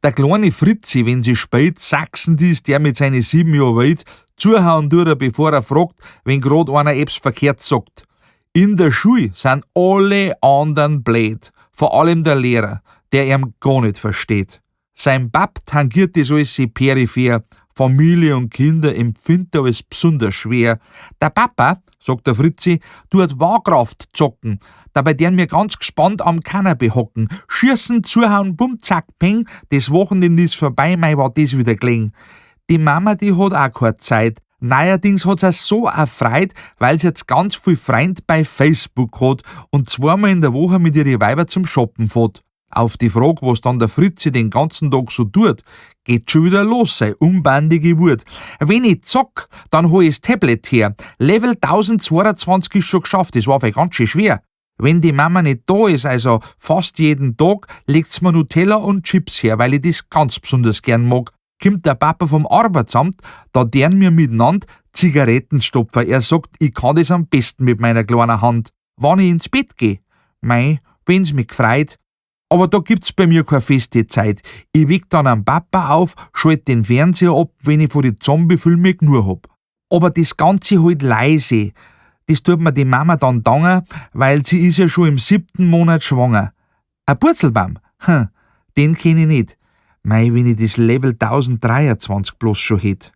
Der kleine Fritzi, wenn sie spät, Sachsen dies, der mit seine 7 Jahr weit, zuhauen tut er, bevor er fragt, wenn grad einer ebs verkehrt sagt. In der Schule sind alle anderen blöd, vor allem der Lehrer, der ihm gar nicht versteht. Sein Bab tangiert das alles peripher, Familie und Kinder empfindet er als besonders schwer. Der Papa, sagt der Fritzi, tut Warcraft zocken, dabei dern mir ganz gespannt am Kanapee hocken, schießen, zuhauen, bumm, zack, peng, das Wochenende ist vorbei, mei war das wieder gelegen. Die Mama, die hat auch keine Zeit. Neuerdings hat sie so erfreut, weil sie jetzt ganz viel Freund bei Facebook hat und zweimal in der Woche mit ihren Weiber zum Shoppen fährt. Auf die Frage, was dann der Fritzi den ganzen Tag so tut, geht schon wieder los, sei unbandige Wut. Wenn ich zock, dann hol ich das Tablet her. Level 1022 ist schon geschafft, das war vielleicht ganz schön schwer. Wenn die Mama nicht da ist, also fast jeden Tag, legt's mir Nutella und Chips her, weil ich das ganz besonders gern mag. Kommt der Papa vom Arbeitsamt, da dern mir miteinander Zigaretten stopfen. Er sagt, ich kann das am besten mit meiner kleinen Hand. Wann ich ins Bett geh? Mei, wenn's mich gefreut. Aber da gibt's bei mir keine feste Zeit. Ich weck dann am Papa auf, schalt den Fernseher ab, wenn ich von die Zombie-Filme genug hab. Aber das Ganze halt leise. Das tut mir die Mama dann danken, weil sie ist ja schon im 7. Monat schwanger. Ein Purzelbaum? Den kenn ich nicht. Mei, wenn ich das Level 1023 bloß schon hätt.